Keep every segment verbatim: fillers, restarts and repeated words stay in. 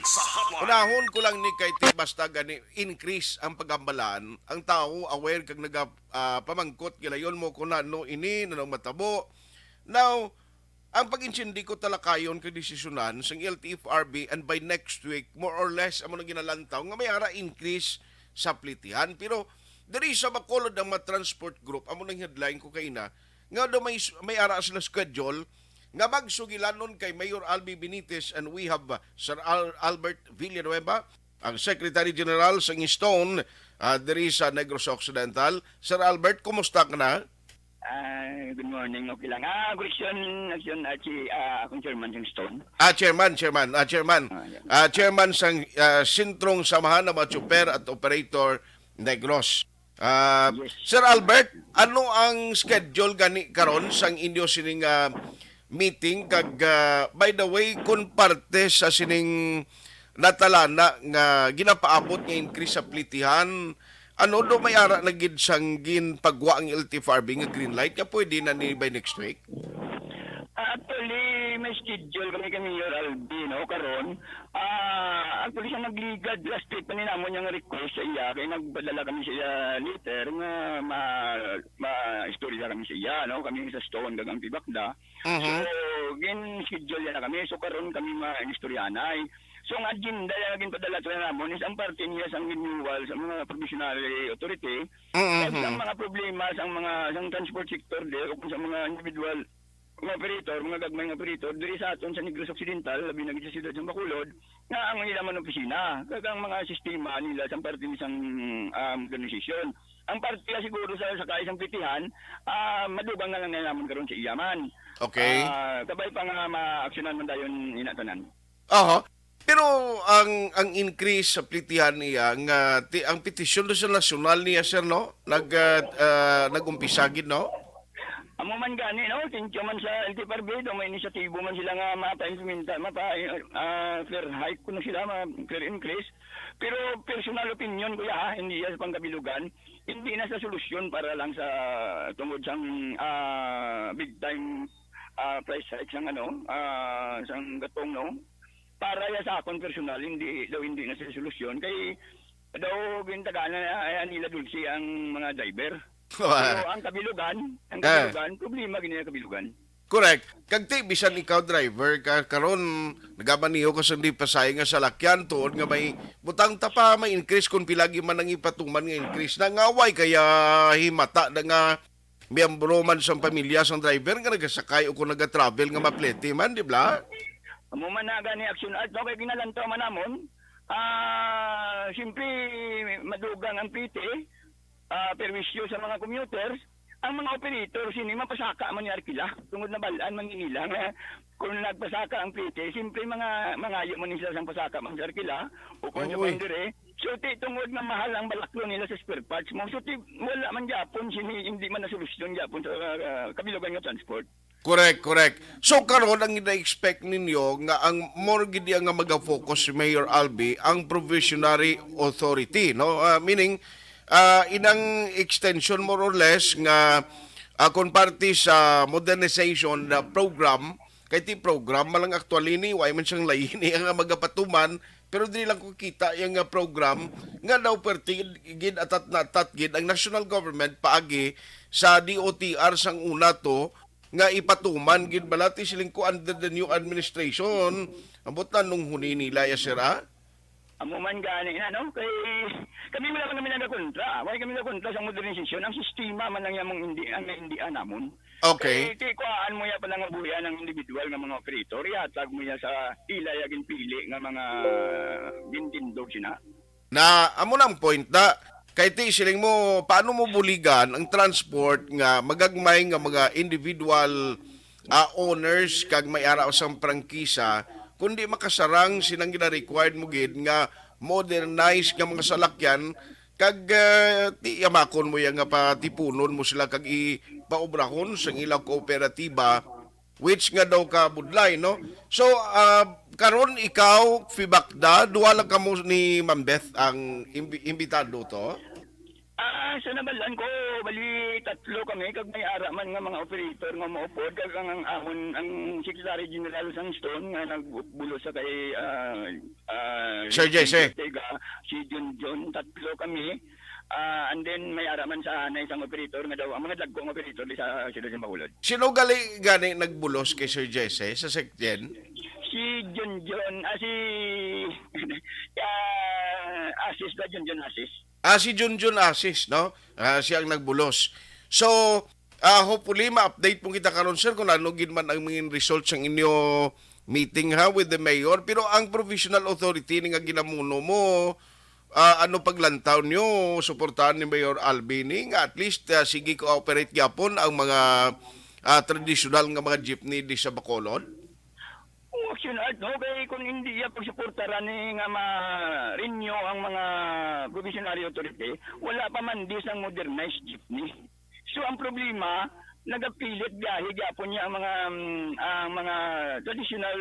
Sa hotline. Unahon ko lang ni kay ti basta gani increase ang paghambalan, ang tawo aware kag naga ah, pamangkot gilayon mo kung ano ini, ano ang matabo. Now, ang pag-intindi ko talakayon kag desisyonan sang L T F R B, and by next week, more or less, amo na ginalantaw nga may ara increase sa plitihan. Pero diri sa Bacolod ang mga transport group, amo nang headline ko kaina, nga daw may, may ara sila schedule nga magsugilanon kay Mayor Albi Benitez, and we have, uh, Sir Al- Albert Villanueva, ang Secretary General sang Stone, ah, diri sa Negros Occidental. Sir Albert, kumusta ka na? Ah, good morning. Okay lang. Ah, correction, action, ah, si, ah, akong chairman sang Stone. Ah, chairman, chairman, ah, chairman. Ah, yeah. Ah, chairman sang, ah, Sentrong Samahan ng mga Tsuper at Operator, Negros. Ah, yes. Sir Albert, ano ang schedule gani karon sang inyo sining, ah, meeting? Kag, ah, by the way, kung parte sa sining natalana nga ginapaabot nga increase sa plitihan, ano do may ara na gid sang ginpagwa ang L T F R B nga green light nga pwede na ni by next week? Actually, may schedule kami kay Mayor Albi, no, karon. Ah, actually, siya nagligad last week pa ni namon yung request sa iya, kay nagpadala kami sa iya letter nga ma-, ma-istorya kami sa iya, no, kami sa Stone kag ang Pibakda. Mhm. So, gin-schedule niya na kami. So, karon kami ma-istoryahanay. So, ang agenda nga ginpadala sa namon is ang parte niya sa renewal sa mga provisionary authority, mhm, kag sa mga problema sa mga, sa transport sector di, o kung sa mga individual mga operator, mga gagmay nga operator diri sa aton sa Negros Occidental, labi na gid sa siyudad sa Bacolod, nga ang ila man opisina, kag ang mga sistema nila sa parte sang, um, organisasyon. Ang parte nga siguro sa, sa kaisang plitihan, ah, madugang na lang na namon karon sa iya man. Okay. Ah, kabay pa nga maaksyonan man dayon ina tanan. Aha. Pero ang, ang increase sa plitihan niya nga ti-, ang petisyon do sa nasyonal niya, sir, no? Nag, ah, ah, nag-umpisa gid, no? Amo man gani, no? Thank you man sa L T F R B, do may inisyatibo man sila nga mapa-implementa, mapa, ah, fare hike kuno sila, ma-fare increase. Pero personal opinion ko ya, ha, hindi ya sa pangkabilugan. Hindi na sa solusyon para lang sa tungod sang, ah, big time, ah, price hike sang ano, ah, sang gatong, no? Para ya sa akon personal, hindi daw, hindi na sa solusyon kay daw gintagaan na, ay, nila dulce ang mga driver. Pero ang kabilugan, ang, eh, kabilugan, problema gini ang kabilugan. Correct. Kag ti, bisan ikaw driver ka, karon nagamaneho ka sa di pasahe nga salakyan, tuod nga may butang ta pa, may increase kung pila gi man ang ipatuman nga increase na, nga way kaya himata na nga miyembro man sang pamilya sang driver nga nagasakay o kung nagatravel nga maplete man, di ba? Amo man na gani, Action Art, no? Kay ginalantaw man namon, ah, siyempre, madugang ang plete, ah, perwisyo sa mga commuters, ang mga operator sini mapasaka man ni Arkila tungod na bal-an man nila nga kung nagpasaka ang plete, siyempre mga mangayo man sila sang pasaka man sa Arkila o kung sa, oy, boundary. So, ti, tungod nga mahal ang balaklo nila sa spare parts mo, so, ti, wala man gyapon sini, hindi man na solusyon gyapon sa, ah, kabilugan nga transport. Correct, correct. So, karon ang gina-expect ninyo nga ang more gid iya nga maga-focus si Mayor Albi ang provisionary authority, no? Ah, meaning, ah, inang extension more or less nga, ah, kung parte sa modernization na program, kay ti program man lang actually ni, wa man siyang lain iya nga magapatuman, pero dili lang ko kita iya nga program nga daw perti gid atat na atat gid ang national government paagi sa D O T R sang una to, nga ipatuman gid bala ti siling ko under the new administration. Ambot na nung huni nila ya, sir, ah? Amo man gani na, no? Kay kami wala man kami nagakontra. Wala kami nagakontra sa modernisasyon. Ang sistema man lang yang hindi, ang hindi namon. Okay. Kay, kay kuhaan mo ya pala nga buhian ang individual nga mga operator, ihatag mo ya sa ila ya ginpili nga mga gintindog sina. Na amo na ang point na, kay ti siling mo, paano mo buligan ang transport nga magagmay nga mga individual, ah, owners kag may ara sang prangkisa, kundi makasarang sinang gina-required mo gid nga modernized nga mga salakyan, kag, ah, ti yamakon mo yan nga patipunon mo sila kag ipaubrahon sa ilang kooperatiba, which nga daw ka budlay, no? So, ah, karon ikaw, Fibakda, duha lang kamo ni Ma'am Beth ang imbi-, imbitado to? Ah, sa nabalaan ko, bali tatlo kami, kag may ara man nga mga operator nga maupod, kag ang, ang amon, ang Secretary General sang Stone nga nagbulo sa kay, ah, ah, Sir Jesse. Ortega, si Junjun, tatlo kami. Ah, and then may ara man sa na isang operator nga daw, ang mga dagko nga operator di sa siyudad sa Bacolod. Sino gali gani nagbulos kay Sir Jesse sa SecGen? Si Junjun, ah, si ah, Asis ba, Junjun Asis? Ah, si Junjun Asis, no? Ah, siya ang nagbulos. So, ah, hopefully ma-update po kita karon, sir, kung ano gid man ang mga result sang inyo meeting, ha, with the mayor. Pero ang provisional authority ni nga ginamuno mo, ah, ano paglantaw nyo, suportahan ni Mayor Albi ni nga at least, ah, sige cooperate gyapon ang mga ah, tradisyonal nga mga jeepney di sa Bacolod? Ang Action Art, no? Kay kung hindi iya pagsuportaran ni nga ma-renew ang mga provisionary authority, wala pa man di sang modernized jeepney. So ang problema, nagapilit biyahe gyapon niya ang mga mm, ang mga traditional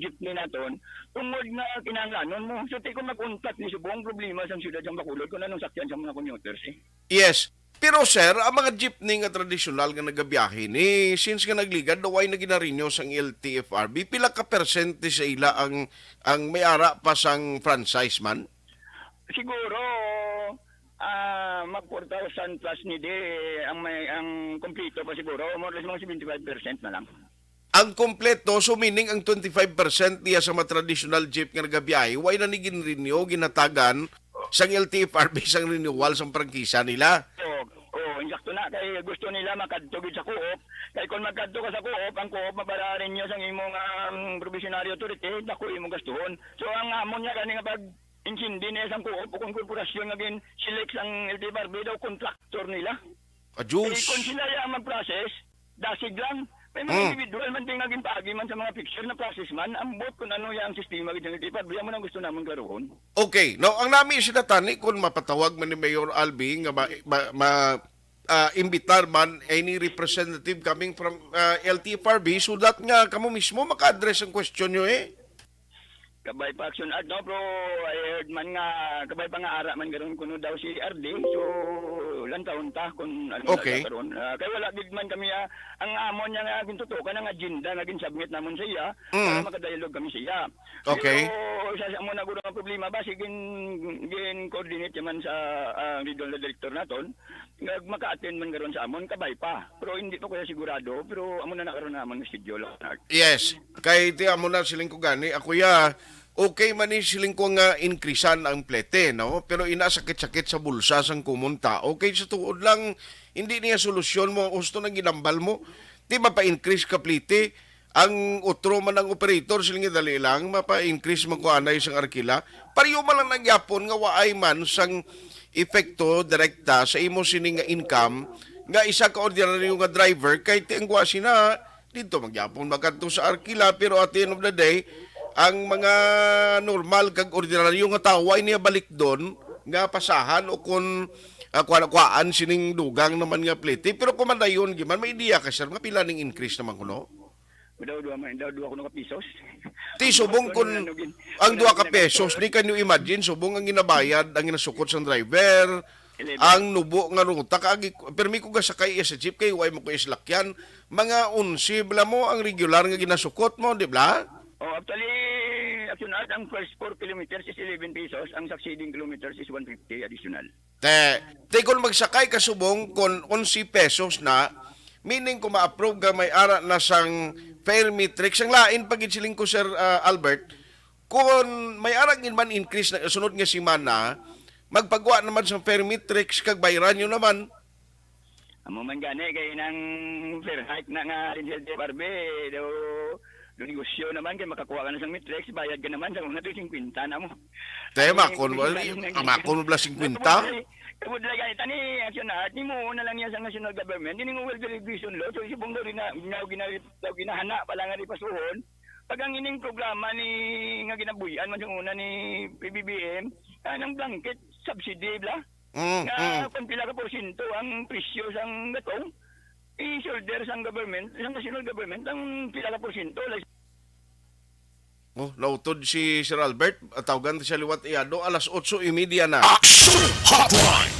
jeepney naton tungod nga kinahanglanon mo. So ti kung mag-untat ni subong problema sang siyudad sang Bacolod kung anong sakyan sa mga commuters eh. Yes. Pero sir, ang mga jeepney nga tradisyonal nga nagabiyahe ni, since nga nagligad, daw ay naginarinyo sang L T F R B, pila ka percent sa ila ang ang may ara pa sang franchise man? Siguro ah mag four thousand plus ni di ang may ang kompleto pa siguro, more or less mga seventy-five percent na lang. Ang kompleto, so meaning ang twenty-five percent niya sa mga traditional jeep nga nagabiyahe, way na ni ginrenew, ginhatagan sang L T F R B sang renewal sang prangkisa nila. Oo, oo, insakto na kay gusto nila makadto gid sa co-op. Kay kung magkadto ka sa co-op, ang co-op mabararin niyo sang imong um, provisionary authority, dako imong gastuhon. So ang amon niya gani nga pag insindi niya sang co-op o kung korporasyon nga gin select sang L T F R B daw contractor nila. Kay Ajus. Kung sila ya ang mag-process, dasig lang. May mga Hmm. individual man din nga ginpaagi man sa mga picture na process man, ambot kung ano ya ang sistema gid ng L T F R B, mo nang gusto namon klaruhon. Okay, now ang nami sila tani kung mapatawag man ni Mayor Albi nga ma, ma, ma ah, imbitar man any representative coming from ah, L T F R B so that nga kamo mismo maka-address ang question nyo eh. Kabay pa Action Art, no? Pero I heard man nga, kabay pa nga ara man garon kuno daw si R D. So, lantawon ta kung ano Okay. na karon. Ah, kay wala gid man kami ah, ang amon niya nga gintutukan ang agenda nga ginsubmit namon sa iya Mm. para makadialog kami sa iya. Okay. Pero sa, sa mo na guro nga problema ba, sige gin-coordinate man sa ah, regional director naton, nga maka-attend man garon sa amon, kabay pa. Pero hindi pa ko siya sigurado, pero amo na na karon namon schedule. Yes. Kay ti amo na siling ko gani, ako ya, okay man ni siling ko nga increasean ang plete, no? Pero ina sakit-sakit sa bulsa sang common tao. Kay sa tuod lang, hindi niya solusyon mo, gusto nang ginambal mo. Ti mapa-increase ka plete, ang utro man ang operator siling nga dali lang, mapa-increase man ko anay sang arkila. Pareho man lang nagyapon nga waay man sang epekto direkta sa imo sini nga income nga isa ka ordinaryo nga driver kay ti ang kuha sina dito magyapon makadto sa arkila, pero at the end of the day, ang mga normal kag ordinaryo nga tawo ay niya balik doon nga pasahan o kun ah, kuha kuhaan sining dugang naman nga plete. Pero kung madayon giman, may idea ka sir nga pila ning increase naman kuno? Daw duha man, daw duha kuno ka pesos. Ti subong kun Ano gin- ang ano duha ka gin- pesos ni, can you imagine subong ang ginabayad, ang ginasukot sang driver, Eleven. Ang nubo nga ruta kaagi, permi ko gasakay sa jeep kay way mo ko islakyan. Mga onse bala mo ang regular nga ginasukot mo, di ba? Oh, actually, Action Art, ang first four kilometers is eleven pesos, ang succeeding kilometers is one fifty additional. Te, te kung magsakay ka subong kung onse pesos na, meaning kung ma-approve ka may ara na sang fare matrix, ang lain pa gid siling ko, Sir ah, Albert, kung may ara gid man increase na sunod nga semana, magpagwa naman sang fare matrix kag bayran nyo naman. Amo man gani kay nang fair hike na nga rin sa L T F R B, do do negosyo naman kay makakuha ka na sang matrix, bayad ka naman sa una to singkwenta na mo. Te, Ay, makon mo, ay, ay, makon mo bala singkwenta? Kabudlay gani tani Action Art, ni mo na lang niya sa national government, ini nga well delegation law, so isipong daw rin na, ginaw, ginaw, daw ginahana pa lang nga di pasuhon. Pag ang ining programa ni nga ginabuhian man sa una ni P B B M, ah, nang blanket subsidy bla. Mm, Nga mm. Kung pila ka porsyento ang presyo sang gatong, i-shoulder sang government, sang national government, ang pila ka porsyento. Like, Oh, nautod si Sir Albert, tawgan siya liwat iyado, alas otso y media na. Action Hotline.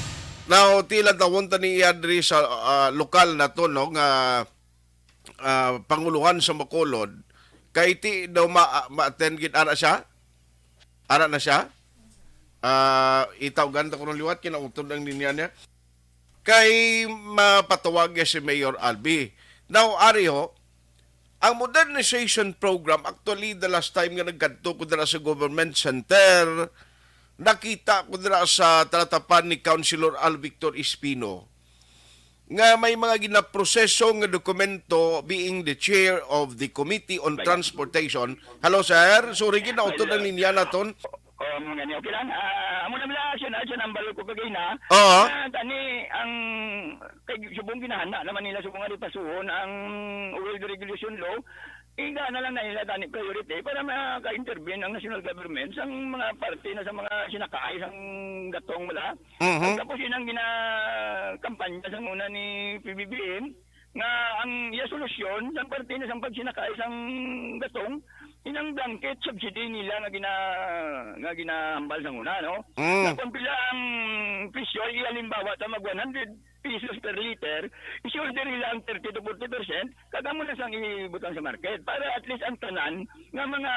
Now, tila tawon ta ni iya diri sa ah, lokal na to, no, nga ah, panguluhan sa Bacolod. Kay ti daw ma ma-attend gid ana siya? Ara na siya? Ah, itawgan ta ko ng liwat, kinautod ang linya niya. Kay mapatawag niya si Mayor Albi. Now, ari ho, ang modernization program, actually, the last time nga nagkadto ko dira sa government center, nakita ko dira sa talatapan ni Councilor Al Victor Espino nga may mga ginaproseso nga dokumento, being the chair of the Committee on Transportation. Hello, sir. Sorry, ginautod ang linya naton. Oh, mga ni, okay lang. Ah, amo na nila, siya na, siya nambal ko kagay na. Oo. Ah, tani, ang, kay, subong ginahana naman nila, subong nga di pasuhon ang oil regulation law. Ina na lang na nila tani priority para maka-intervene ang national government sa mga parte na sa mga sinakaay sang gatong wala. Mhm. Tapos yun ang ginakampanya sa una ni P B B M nga ang iya solusyon sa parte na sa pagsinakaay sang gatong, inang blanket subsidy nila nga gina nga ginahambal sa una, no? Mm. Na kung pila ang presyo, ihalimbawa ta mag one hundred pesos per liter, i-shoulder nila ang thirty to forty percent, kag amo na sang ibutang sa market para at least ang tanan nga mga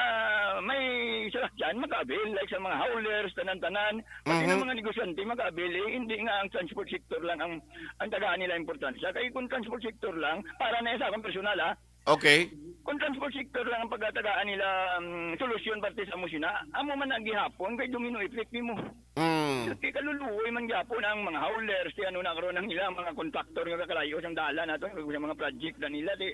may salakyan maka-avail, like sa mga haulers, tanan-tanan, pati Mhm. ng mga negosyante maka-avail, eh, hindi nga ang transport sector lang ang ang tagaan nila importansya. Kay kung transport sector lang, para na sa akong personal, ah, Okay. Kung transport sector lang ang pagkatagaan nila, um, solusyon parte sa amo sina, amo man ang gihapon kay domino effect nimo. Mm. Kay kaluluoy man gihapon ang mga haulers, ti ano na karon ang ila mga contractor nga kakalayo sang dalan nato, kag sa mga project na nila, ti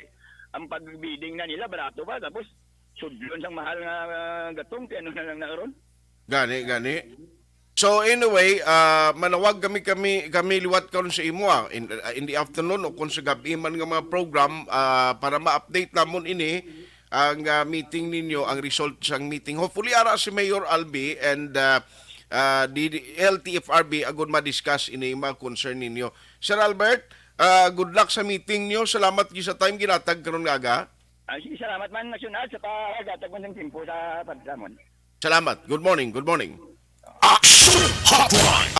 ang pag-bidding na nila barato pa, tapos sudlon sang mahal nga, ah, gatong, ti ano na lang na karon. Gani, gani. So anyway, ah, manawag kami, kami, kami liwat karon sa imo, ah, in, ah, in the afternoon o kung sa gabi man nga mga program, ah, para ma-update namon ini ang, ah, meeting ninyo, ang result sang meeting. Hopefully ara si Mayor Albi and, ah, ah, the, the L T F R B agon ma-discuss ini ang mga concern ninyo. Sir Albert, ah, good luck sa meeting niyo. Salamat gyud sa time ginatag karon nga aga. Ah, sige, salamat man, National, sa paghatag mo ng tempo sa pagdamon. Salamat. Good morning. Good morning. Action Hotline.